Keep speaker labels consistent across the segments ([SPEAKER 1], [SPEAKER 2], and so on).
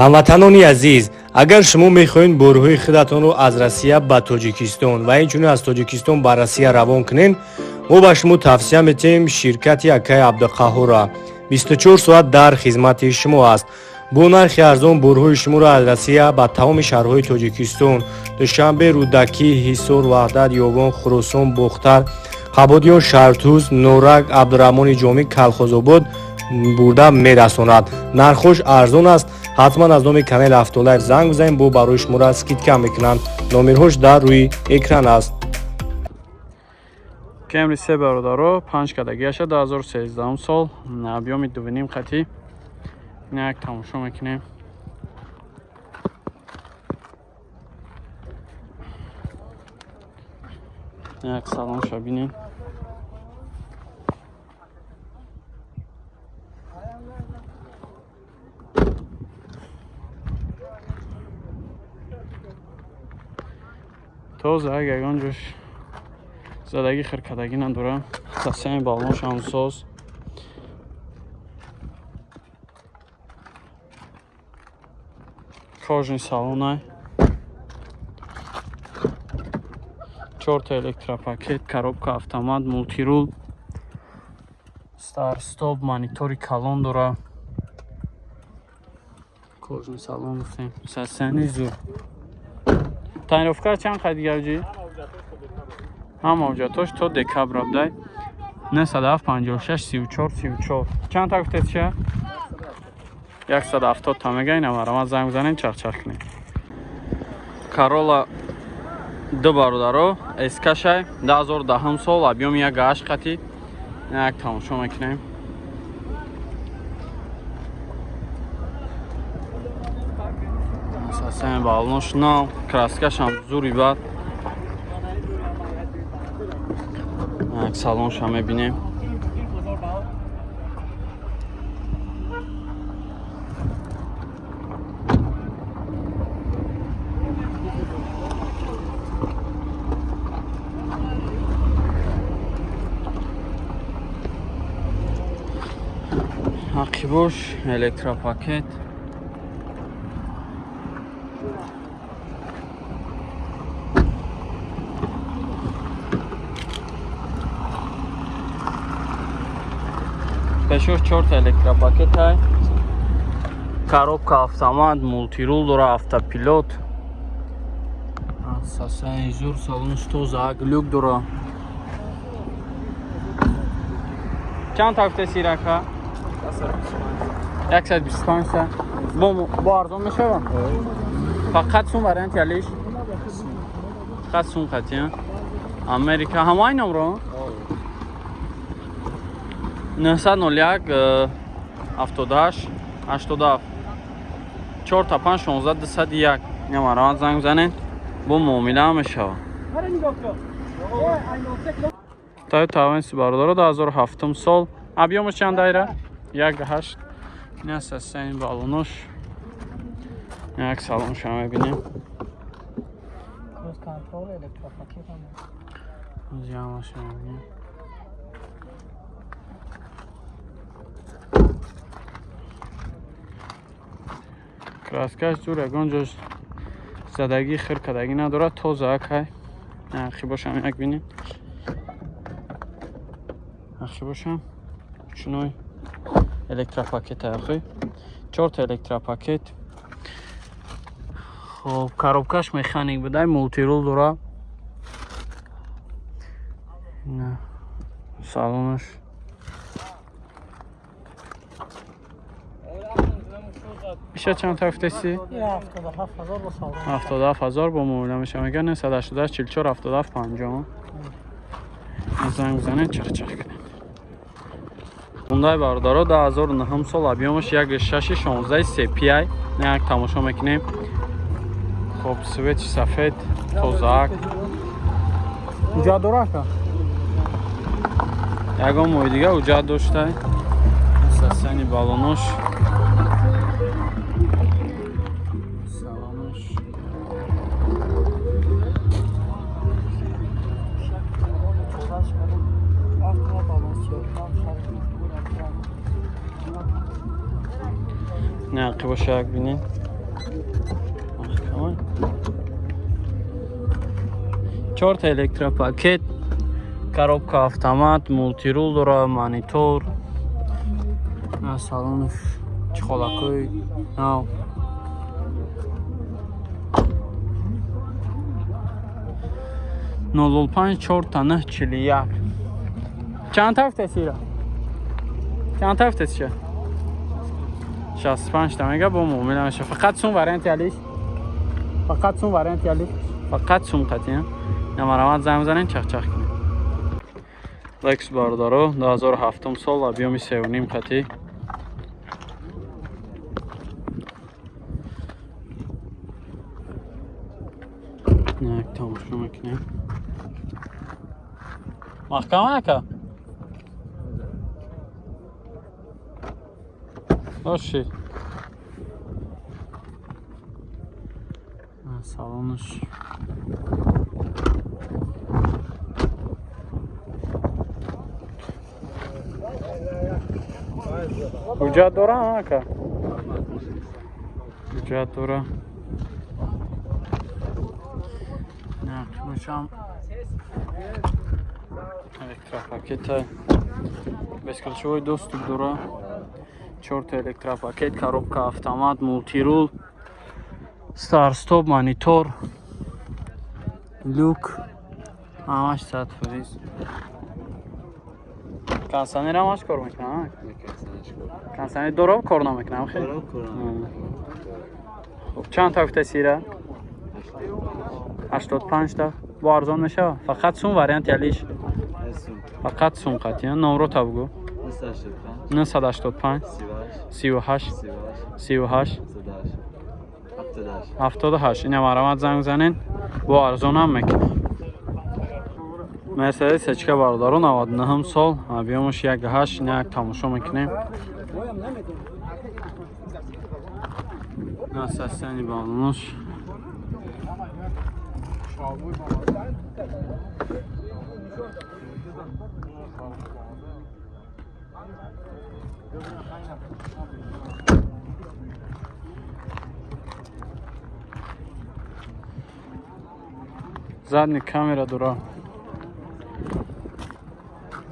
[SPEAKER 1] Ҳамватанони азиз, агар шумо мехоҳед борҳои худатонро аз Россия ба Тоҷикистон ва инчунин аз Тоҷикистон ба Россия равон кунед, мо ба шумо тавсия метиҳем ширкати акаи Абдуқаҳҳорро. 24 соат дар хизмати шумо аст. Бо нархи арзон борҳои шуморо аз Россия ба тамоми шаҳрҳои Тоҷикистон: Душанбе, Рӯдакӣ, Ҳисор, Ваҳдат, Ёвон, Хуросон, Бохтар, Қабодиён, Шаҳртуз, Норак, Абдураҳмони Ҷомӣ, Калхозобод бурда мерасонад. Нархҳош арзон аст. Ҳатман аз номи канали Автолайф занг бизанед, бо барои шуморо скидка мекунанд. Номерҳош дар рӯи экран аст.
[SPEAKER 2] Кемри се, бародаро, панҷ кадагиаша, 2013 сол, объёми дувним қатӣ. Як тамошо мекунем. Як салонша бинем. Тоза, ягон ҷош задагӣ, хиркадагӣ надора. Тасами баллоншам соз. Кожаный салонай, чорта электропакет, коробка автомат, мультирул, старт стоп, монитори калон дора. Кожаный салон гуфтем, состояние зур. Тонировка чанд қай дигар ҷи? Ҳама ҳуҷҷатош то декабр абдай. 97 56 34 34. Чанд та гуфтед ша? 170 та мега. Ина марама занг бизанем, чахчах кунем. Карола ду, бародаро, эскашай, 2010 сол, объёми 1,8 қатӣ. Як тамошо мекунем. Асасен балнош нав, краскашам зури бад. Як салонша мебинем. Ақибош электропакет. Пешош чорта электропакет ҳай. Коробка автомат, мультирул дора, автопилот. Сасаи зур, салонш тоза, люк дора. Чанд та гуфте сирака? 125 та. Бо арзон мешава? Фақат сум варианти алиш? Фақат сум қати, Америка ҳамаи номро? 901 78 87 4 та 5 16 201. Намаравад, занг бизанед, бо муомила мешава. Toyota Avensis, бародаро, 2007 сол, объёмаш чанд дайра? 1,8. Ин аст ин балонош. Як салонша мебинем.
[SPEAKER 3] Круиз-контроль, электропакет.
[SPEAKER 2] Ҳамаша мебинем. Краскаш зур, ягон ҷош задагӣ, хиркадагӣ надорад, тоза акай. Ахи бошам, як бинем. Ахи бошам чуной электропакет ахи, чорта электропакет. Хоб, коробкаш механик будай, мультирул дора. Салонаш иша чанд та гуфтеси?
[SPEAKER 3] 77 ҳазор бо савдо.
[SPEAKER 2] 77 ҳазор бо муомила меша, мега. 988 44 77 50 занг бизанед, чахчах кунед. Хундай, бародаро, 2009 сол, объёмаш 1,6, 16 CPI. Як тамошо мекунем. Хоб, цвети сафед, тозаак. Ҳуҷҷат дора ака? Ягон моҳи дига ҳуҷҷат доштай. Сасани балонош, салонош. Не, ақибоша як бинед. Маҳкама. Чорта электропакет, коробка автомат, мультирул дора, монитор. Салонаш чехолакои нав. 005 4 9 41. Чанд тафтесира? Чанд тафтесиша? 65 та мега бо муомила меша. Фақат сум варианти алиш? Фақат сум варианти алиш? Фақат сум қатӣ. Намарамат занг бизанен, чахчах кунем. Лекс бародаро 2007 сол объёми 3.5 қатӣ. Як тамошо мекунем. Маҳкама ака? Боши. Салонаш. Ҳуҷҷат дора ака? Ҳуҷҷат дора. Бошам электропакета, бесключевой доступ дора, чорта электропакет, коробка автомат, мультирул, старт-стоп, монитор, люк, ҳамаш 100%. Кондиционер ҳамаш кор мекунад? Кондиционер дора, кор намекунад? Хуб, чанд та гуфта сира? 85 та. Бо арзон мешава? Фақат сум варианти алиш? Фақат сум қатӣ. Номро та бугӯ. 985 38 38 78. Ина марамат занг занен, бо арзонам мекунад. Мерседес Ечка бародаро 99 сол, объёмаш 1.8, ина як тамошо мекунем. Насасани балонош. Задний камера дора.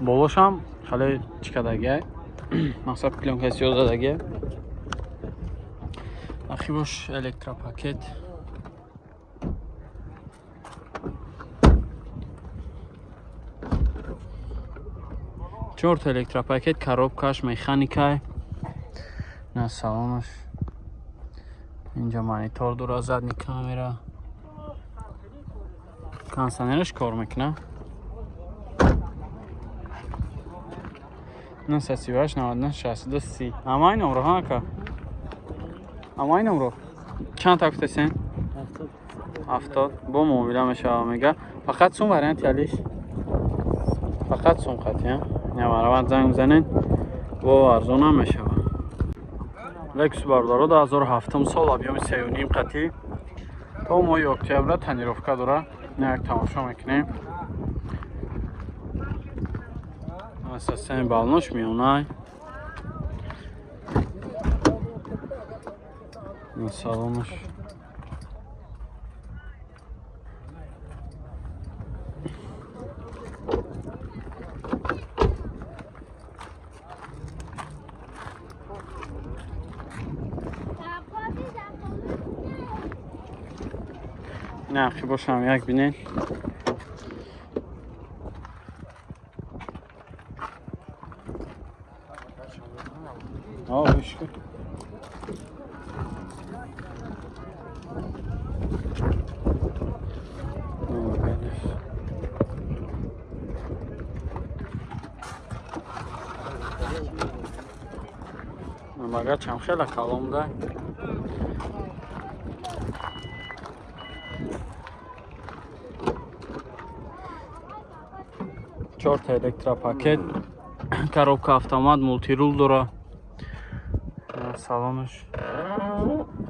[SPEAKER 2] Болошам хеле чикадагия. Мақсад пленка сиёҳ задагия. Ахибош электропакет. Чорта электропакет, коробкаш, механикай. На салонаш. Инҷа монитор дора, задний камера. Кондиционераш кор мекунад. 938 99 62 30. Амай номро ҳа ака? Амай номро. Чанд та гуфтесен? 70. Бо муомила мешава мега. Фақат сум варианти алиш? Фақат сум қатӣ, ҳа? Намарават занг бизанед, бо арзонам мешава. Лексус бародаро 2007 сол, объёми 3.5 қатӣ. То моҳи октябра тонировка дора. Як тамошо мекунем. Асасани балнош миёнай. Салонаш. Нақи бошам як бинед. Ишка. Багачам хеле калом да. Чорта электропакет, коробка автомат, мультирул дора. Салонаш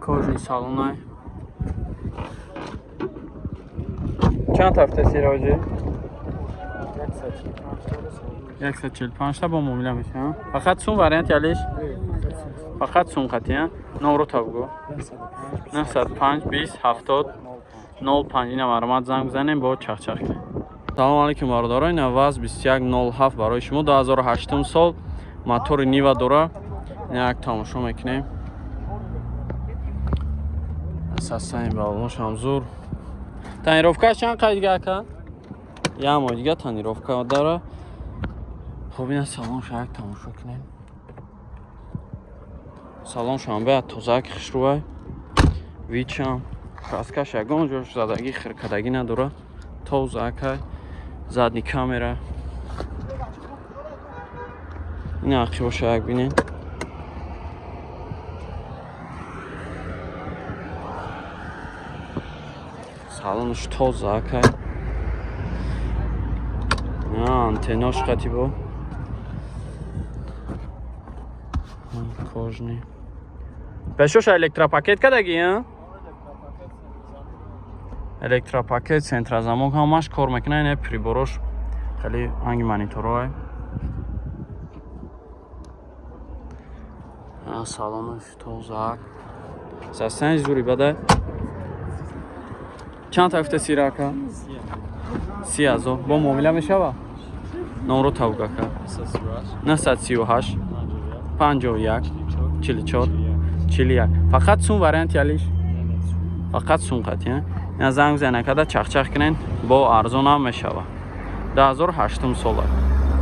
[SPEAKER 2] кожаный салонай. Чанд ҳафта сироҷи? 145 та бо муомила мешава. Фақат сум варианти алиш? Фақат сум қатӣ, ҳа? Номро та бугӯ. 905 20 70 05. Ина марҳамат, занг бизанем, бо чахчах кунем. Салому алейкум, бародаро. Ина ВАЗ 2107 барои шумо, 2008 сол, мотори Нива дора. Ина як тамошо мекунем. Асасан балоншам зур. Тонировкаш чанд қай дига, ака? Як моҳ дига тонировка дара. Хоб, ина салонша як тамошо кунем. Салоншам бояд тозак, хушрӯвай. Вичам краскаш ягон ҷош задагӣ, хиркадагӣ надора, тозакай. Задний камера. Ина ақибоша як бинед. Салонаш тозакай, антеннош қати бо кожаный. Пешоша электропакет кадаги, электропакет, центрозамок, ҳамаш кор мекунад. Ина приборош хеле ранги мониторҳое. Салонаш тозак, састани зури бадай. Чанд та гуфта сира, ака? 30 000 бо муомила мешава. Номро тавг, ака. 938 51 44 41. Фақат сум варианти алиш, фақат сум қати. Ина занг бизанед, када чахчах кунен, бо арзонам мешава. 2008 сола.